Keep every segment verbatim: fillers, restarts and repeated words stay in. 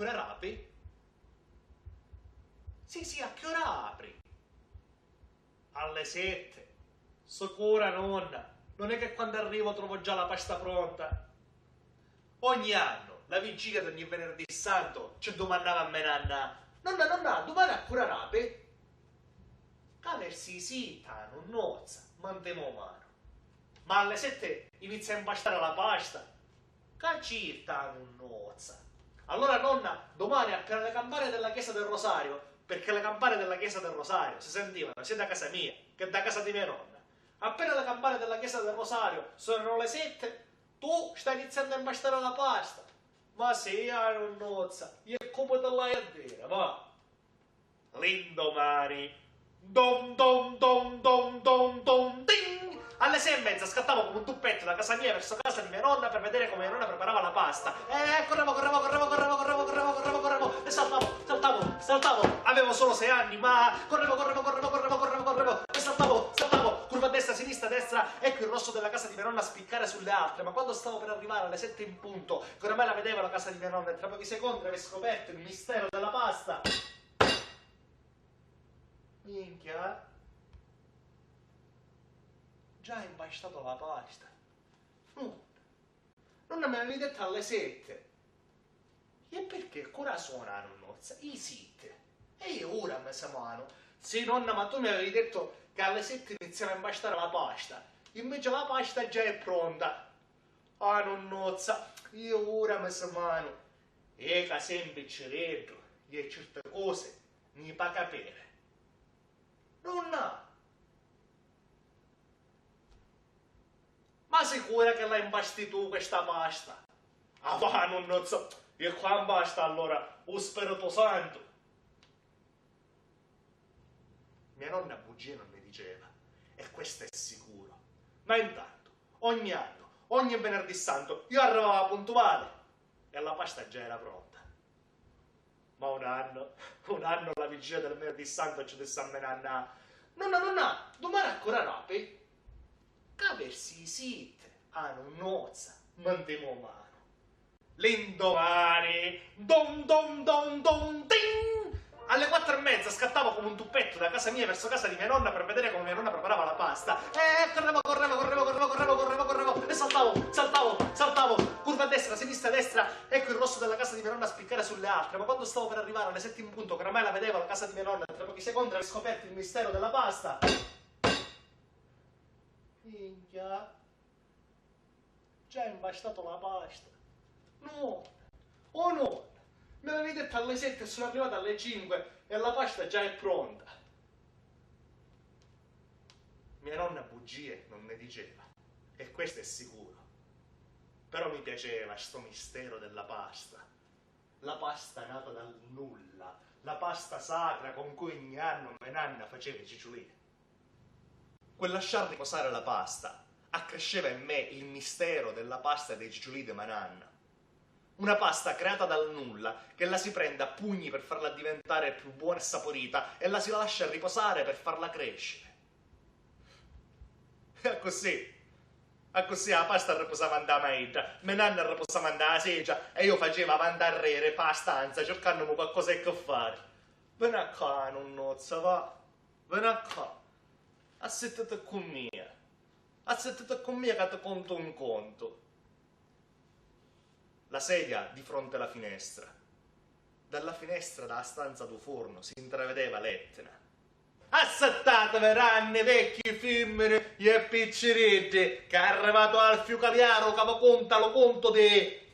ch'ura apri?" "Sì, sì, a ch'ura apri?" "Alle sette." "Sicura, nonna? Non è che quando arrivo trovo già la pasta pronta?" Ogni anno, la vigilia d'ogni venerdì santo, ci dumannava a me nanna: "Nonna, nonna, dumani a ch'ura apri?" "Ca versi i sitti, a nunnuzza, mantemu manu." "Ma alle sette inizia a impastare la pasta?" "Ca cirtu, a nunnuzza." "Allora, nonna, domani appena le campane della chiesa del Rosario", perché le campane della chiesa del Rosario si sentivano sia da casa mia che da casa di mia nonna. "Appena le campane della chiesa del Rosario suonano le sette, tu stai iniziando a impastare la pasta." "Ma sì, a nunnuzza, e comu ti l'haiu a diri, va." L'indomani, dom dom dom dom dom dom ding! Alle sei e mezza scattavo come un tuppetto da casa mia verso casa di mia nonna per vedere come mia nonna preparava la pasta. E correvo, correvo, correvo, correvo, correvo, correvo, correvo, correvo, e saltavo, saltavo, saltavo. Avevo solo sei anni, ma correvo, correvo, correvo, correvo, correvo, correvo, e saltavo, saltavo. Curva a destra, sinistra, destra. Ecco il rosso della casa di mia nonna spiccare sulle altre, ma quando stavo per arrivare alle sette in punto, che oramai la vedevo la casa di mia nonna, e tra pochi secondi avevo scoperto il mistero della pasta. Minchia, già hai impastato la pasta? Nonna, nonna mi avevi detto alle sette. E perché? Ch'ura sona, a nunnuzza? I sitti. E io ura mi si manu. Sì, nonna, ma tu mi avevi detto che alle sette iniziava a impastare la pasta. Invece la pasta già è pronta. Ah, nunnuzza, io ura mi si manu. E ca sei un picciriddu, e certe cose ni pa capire. Nonna! Ma sicura che la impasti tu questa pasta? Ah, va, nunnuzza, e qua impasta allora u Spirito Santo. Mia nonna bugie non ne diceva, e questo è sicuro. Ma intanto, ogni anno, ogni venerdì santo, io arrivava puntuale e la pasta già era pronta. Ma un anno, un anno alla vigilia del venerdì santo ci disse a me nanna: "Nonna, nonna, dumani a ch'ura rapi?" "Ca versi i sitti, a nunnuzza, mantemu manu." L'indomani, dom dom dom dom ding! Alle quattro e mezza scattavo come un tuppetto da casa mia verso casa di mia nonna per vedere come mia nonna preparava la pasta. E correvo, correvo, correvo, correvo, correvo, correvo, correvo, e saltavo, saltavo, saltavo, curva a destra, sinistra, destra, ecco il rosso della casa di mia nonna spiccare sulle altre, ma quando stavo per arrivare alle sette in punto, che oramai la vedevo la casa di mia nonna, tra pochi secondi avevo scoperto il mistero della pasta. Minchia. Già hai impastato la pasta? No! Oh no! Mi avevi detto alle sette e sono arrivato alle cinque e la pasta già è pronta. Mia nonna bugie non ne diceva, e questo è sicuro. Però mi piaceva sto mistero della pasta. La pasta nata dal nulla, la pasta sacra con cui ogni anno me nanna faceva i ciciulì. Quel lasciar riposare la pasta accresceva in me il mistero della pasta dei ciciulì di me nanna. Una pasta creata dal nulla che la si prende a pugni per farla diventare più buona e saporita e la si lascia riposare per farla crescere. E accussì, accussì a pasta arripusava nta maidda, me nanna arripusava nta seggia e io faceva avanti arreri p'a stanza circannumu qualcosa e che fari. Veni a ccà, nunnuzza, va. Veni a ccà. Assittiti cu mia. Assittiti cu mia ca ti contu un contu. La sedia di fronte alla finestra. Dalla finestra dâ stanza dû furnu si intravedeva l'Etna. Assattatavi, ranni, vecchi, fimmini e picciriddi, ca è arrivatu Alfiu Caliaru ca vi cunta lu cuntu di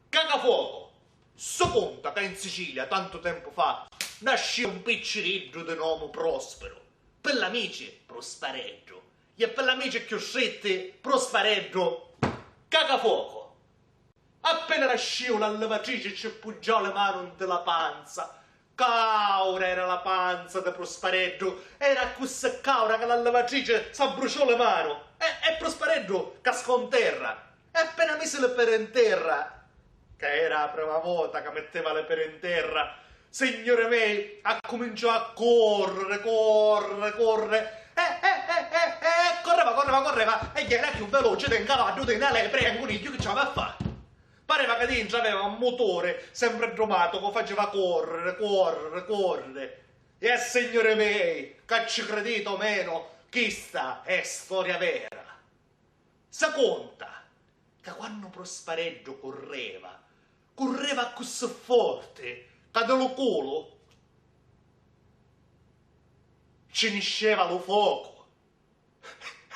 Cacafuoco. Si cunta ca in Sicilia, tantu tempu fa, nascìu un picciriddu di nomu Prosperu. Pi l'amici Pruspareddu e pi l'amici cchiù stritti Pruspareddu Cacafuoco. Appena nascìu, l'allivatrici ci puggiau li manu nti la panza. Caura era la panza di Pruspareddu, era accussì caura ca l'allivatrici s'abbruciò li manu e, e Pruspareddu cascò 'n terra. E appena misi li peri 'n terra, ca era a prima vota ca mitteva li peri 'n terra, signuri mei, accuminciò a corriri, corriri, corriri, e, e, e, e, e correva, correva, correva, e era cchiù veloci di 'n cavaddu, di na lepri e 'n cunigghiu, chi ci havi a fa? Pà Pareva ca dintra aveva un muturi sempri addumatu ca u faceva corriri, corriri, corriri. E a signuri mei, ca ci criditi o menu, chista è storia vera. Si cunta ca quannu Prospareddu curreva, curreva accussì forti ca di lu culu ci nisceva lu focu.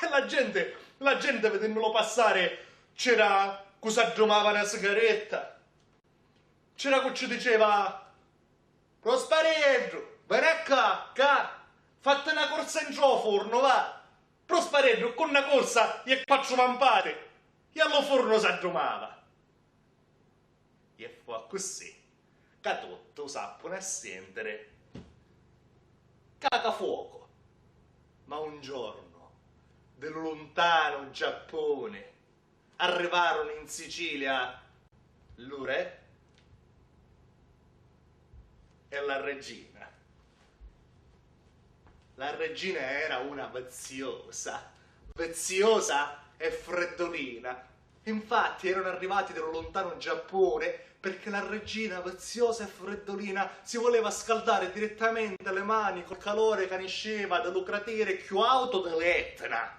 E la genti, la genti, vidìnnulu passari, c'era cu s'addumava na sigaretta, c'era cu ci diceva: "Prosparieddu, veni ccà, ccà, fatti na cursa intra u furnu, va! Prosparieddu, cu na cursa e quattru vampati!" E a lu furnu s'addumava. E fu accussì ca tutti u s'appuni a sentiri cacafuoco. Ma un giornu, di lu luntanu Giappuni, arrivarunu in Sicilia lu re e la regina. La regina era una viziosa, viziosa e freddolina. Infatti erano arrivati da un lontano Giappone perché la regina, viziosa e freddolina, si voleva scaldare direttamente le mani col calore che ne sceva da lu cratere più alto dell'Etna.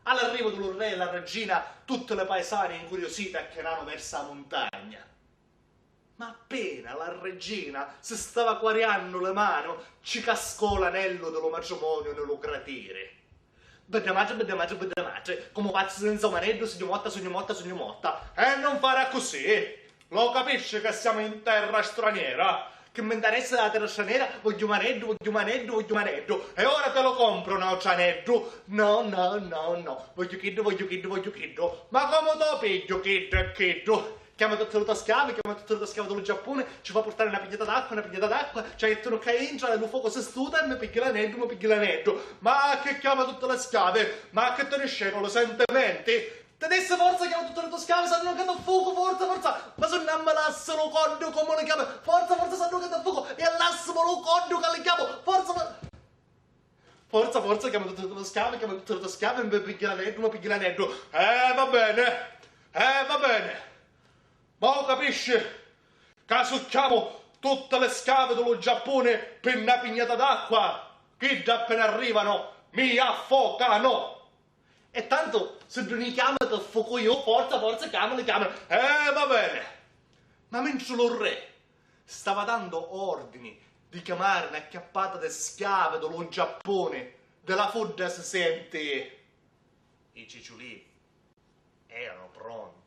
All'arrivo di lu re e la regina, tutte le paesane incuriosite acchianano verso la montagna. Ma appena la regina si stava quariannu le manu, ci cascò l'anellu di lu matrimoniu nni lu cratiri. Bedda matri, bedda matri, bedda matri, comu pazzu senza un aneddu, sugnu motta, sugnu motta, sugnu motta. E non fari accussì! Lo capisci che siamo in terra straniera? Chi mi ntaressa la terra stranera? Vogghiu un aneddu, vogghiu un aneddu, vogghiu un aneddu. E ora te lo compro un autru aneddu. No, no, no, no. Vogghiu chiddu, vogghiu chiddu, vogghiu chiddu. Ma comu tu pigghiu chiddu e chiddu? Chiama tutti li to schiavi, chiama tutti li to schiavi di lu Giappuni, ci fa purtari na pignata d'acqua, na pignata d'acqua, ci la jettunu ccà intra e lu focu si stuta e mi pigghiu l'aneddu, mi pigghiu l'aneddu. Ma chi chiama tutti li schiavi? Ma chi ti niscenu li sentimenti? Ti dissi forza, chiama tutti li to schiavi, s'annu ca t'affucu, forza, forza! Ma s'unnu mi lassi lu coddu, comu li chiami? Forza, forza, s'annu ca t'affucu, e lassimi lu coddu ca li chiamu, forza, for-, forza, forza, chiama tutti li to schiavi, chiama tutti li to schiavi, mi pigghi l'aneddu, mi pigghi l'aneddu. Eh, va bene, eh, va bene. Ma u capisci ca su chiamu tutti li schiavi di lu Giappuni pi na pignata d'acqua, chiddi appena arrivanu mi affocanu! E tantu, siddu ni chiami, ti fucu iu, forza, forza, chiamali, chiamali. Eh, va bene! Ma mentri lu re stava dandu ordini di chiamari na chiappata di schiavi di lu Giappuni, di la fudda si senti: "I ciciulì erano pronti."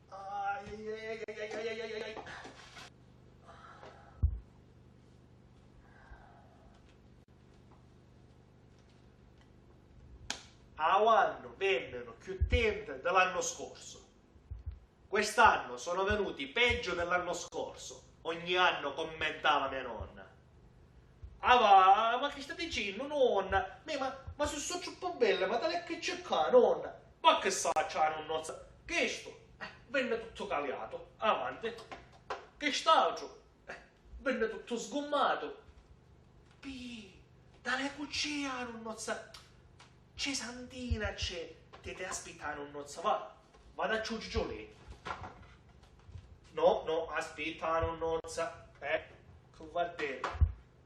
Ai, ai, ai. Avannu vennunu cchiù tinti di l'annu scorsu. "Quest'annu sono venuti peggio dell'anno scorso", ogni anno commentava mia nonna. "Ah va, ma chi sta dicennu, nonna? Mi, ma, ma su, so troppo belle, ma tale che c'è ccà, nonna?" "Ma che saccia la nunnozza? Chistu, eh, venne tutto caliato, avanti. Chist'altru, eh, venne tutto sgommato." "Pi, tale cu c'è la nunnozza?" "C'è Santina, c'è." "Te, te aspitta la nunnozza, va. Va dacci u ciciulì." "No, no, aspitta la nunnozza." "Eh, cu va a diri?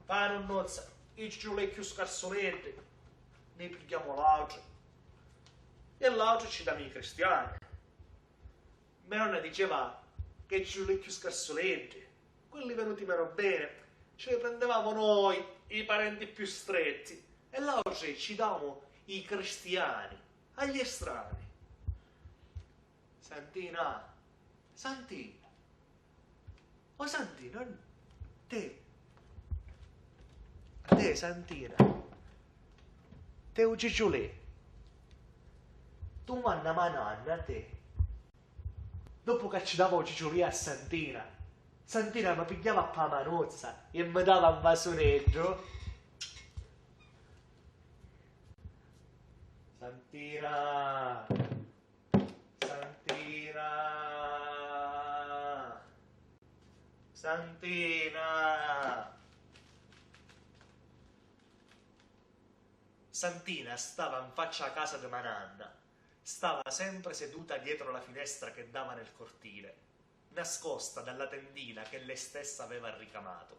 Va a nunnozza, i ciciulì cchiù scarsuleddi, ni pigghiamu l'autri. E l'autri ci damu i cristiani." Me nonna diceva che ci li cchiù scarsuleddi, quelli venuti meno bene, ci li prendevamo noi, i parenti più stretti, e l'autri ci davamo i cristiani, agli estranei. Santina, Santina, o Santina, te, te Santina, te u ciciulì, tu manna ma nanna, te. Dopu ca ci dava u ciciulì a Santina, Santina mi pigghiava pâ manuzza e mi dava un vasuneddu. Santina! Santina! Santina! Santina stava 'n faccia a casa di mananna. Stava sempre seduta dietro la finestra che dava nel cortile, nascosta dalla tendina che lei stessa aveva ricamato.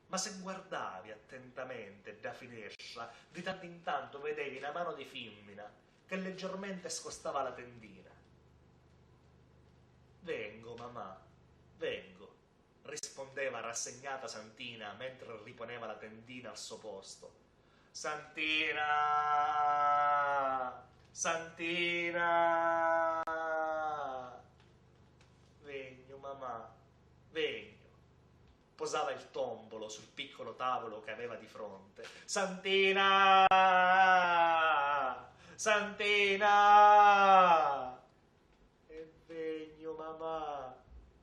Ma se guardavi attentamente da finestra, di tanto in tanto vedevi na mano di fimmina che leggermente scostava la tendina. "Vengo, mamà, vengo", rispondeva rassegnata Santina mentre riponeva la tendina al suo posto. "Santina! Santina!" "Vegnu, mamà, vegnu." Posava il tombolo sul piccolo tavolo che aveva di fronte. "Santina! Santina!" "E vegnu, mamà,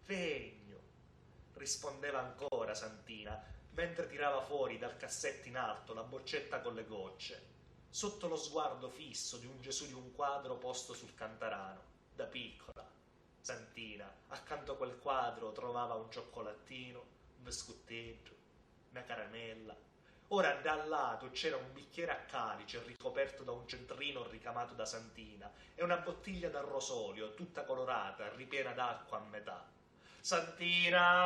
vegnu", rispondeva ancora Santina, mentre tirava fuori dal cassetto in alto la boccetta con le gocce, sotto lo sguardo fisso di un Gesù di un quadro posto sul cantarano. Da piccola, Santina, accanto a quel quadro, trovava un cioccolattino, un biscutteddu, na caramella. Ora, da lato, c'era un bicchiere a calice ricoperto da un centrino ricamato da Santina e una bottiglia da rosolio tutta colorata, ripiena d'acqua a metà. "Santina!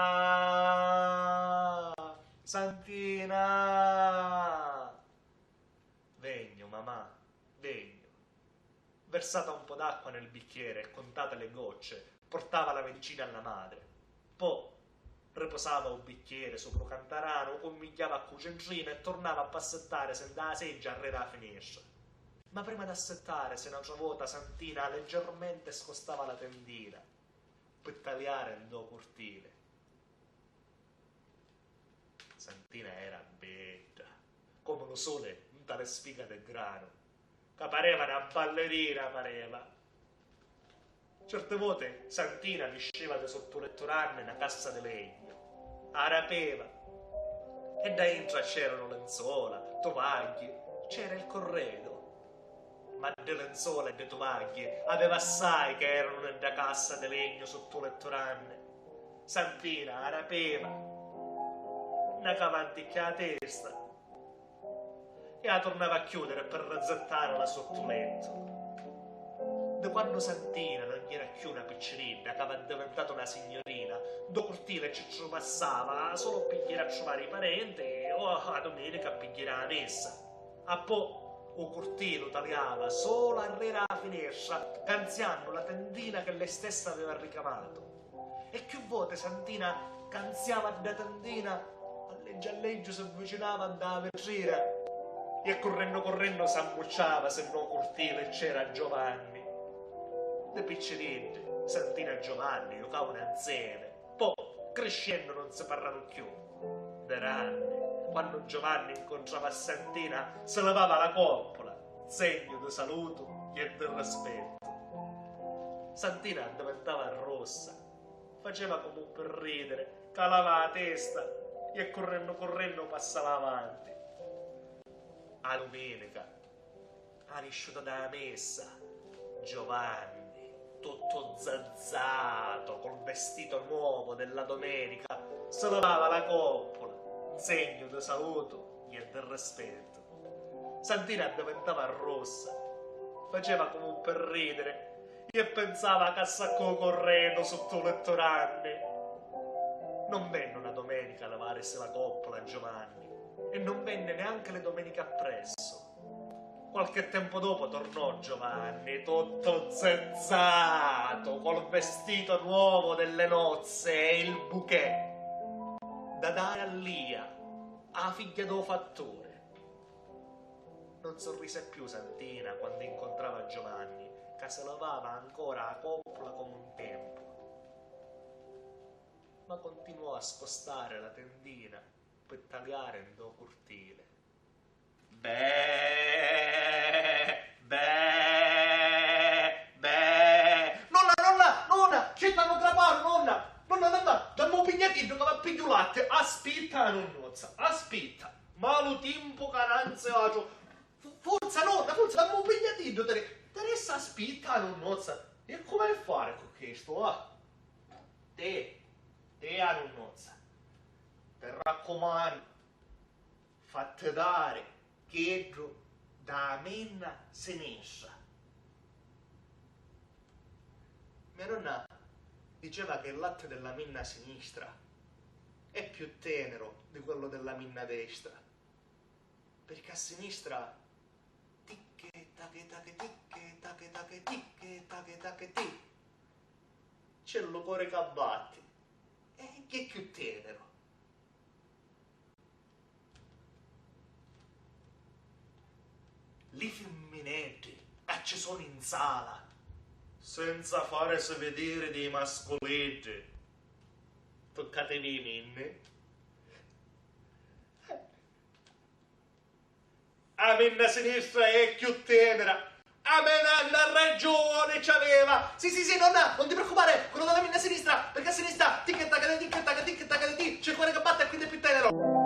Santina!" "Vegnu, mamà, vegnu." Versata un po' d'acqua nel bicchiere e contate le gocce, portava la medicina alla madre. Po' riposava u bicchiere sopra u cantaranu, u cummigghiava a cu centrina e tornava a passettare se nda a seggia arrera a finestra. Ma prima d'assittarisi n'autra vota Santina leggermente scostava la tendina pi taliare ndo curtile. Santina era bedda, comu lu suli nta li spica di granu, ca pareva na ballerina, pareva. Certi voti Santina nisceva di sottu lettu ranni na cassa di legnu, a rapeva, e dda intra c'eranu lenzola, tuvagghi, c'era il corredo. Ma di lenzola e di tuvagghi aveva assai che eranu nni dda cassa di legnu sottu lettu ranni. Santina a rapeva, nna cava anticchia a testa e a turnava a chiudiri pi rizzittàrila sottu lettu. Di quannu Santina non era cchiù na picciridda, cava addivintata una signurina, ndo curtile ci truvassava sulu pi jiri a truvari i parenti o a duminica pi jiri a missa. Appò u curtili u taliava sulu arrera a finestra, canziannu la tendina che lei stessa aveva ricamatu. E cchiù voti Santina canziava dda tendina, alleggiu alleggiu si avvicinava nta a vitrina e currennu currennu s'ammucciava si nno curtili c'era Giovanni. Di picciriddi, Santina e Giovanni jucavanu nzemi. Po', criscennu, non si parraru cchiù. Di ranni, quannu Giovanni ncuntrava a Santina, si livava la coppula, nzegnu di salutu e di rispettu. Santina addivintava rossa, faceva comu pi ridiri, calava a testa e currennu currennu passava avanti. A duminica, a nisciuta da a messa, Giovanni, tuttu zazzato, col vestito nuovo della domenica, si livava la coppula, nzegnu di salutu e di rispettu. Santina addivintava rossa, faceva comu pi ridiri e pinsava ca s'accocurrennu sottu lettu ranni. Non vennu na domenica a livarisi la coppula a Giovanni e non venni neanche li domenichi appressu. Qualche tempo dopo tornò Giovanni, tutto zezzato, col vestito nuovo delle nozze e il bouquet da dare a Lia, a figlia do fattore. Non sorrise più Santina quando incontrava Giovanni, ca si lavava ancora a coppula come un tempo, ma continuò a scostare la tendina per taliare ndo curtile. Beh, beh, beh. Nonna, nonna, nonna, ci stannu crapanu, nonna. Nonna, nonna, dammi un pignatiddu che va pigghiu latte. Aspitta, nunnuzza, aspitta. Malu timpu ca nanzi aciu. Fu-, forza, nonna, forza, dammi un pignatiddu, Tere-, Teresa, aspitta, nunnuzza. E come fare con questo, ah? Te, te, a nunnuzza. Ti raccomandu. Fatti dari chiddu dâ minna sinistra. Mia nonna diceva che il latte della minna sinistra è più tenero di quello della minna destra, perché a sinistra ticche tache tache ticche tache tache ticche tache tache ti, c'è lu core ca batti e chi è chiù tenero. Li fimmineddi ca ci sunu in sala, senza farisi vidiri dî masculiddi, tuccatevi i minni. A minna sinistra è chiù tenera. A me nanna ragiuni c'aveva. Sì, sì, sì, nonna, non ti preoccupare, quello della minna sinistra, perché a sinistra tic e tac, tic e tac, tic e tac, tic, c'è il cuore che batte e quindi è più tenero.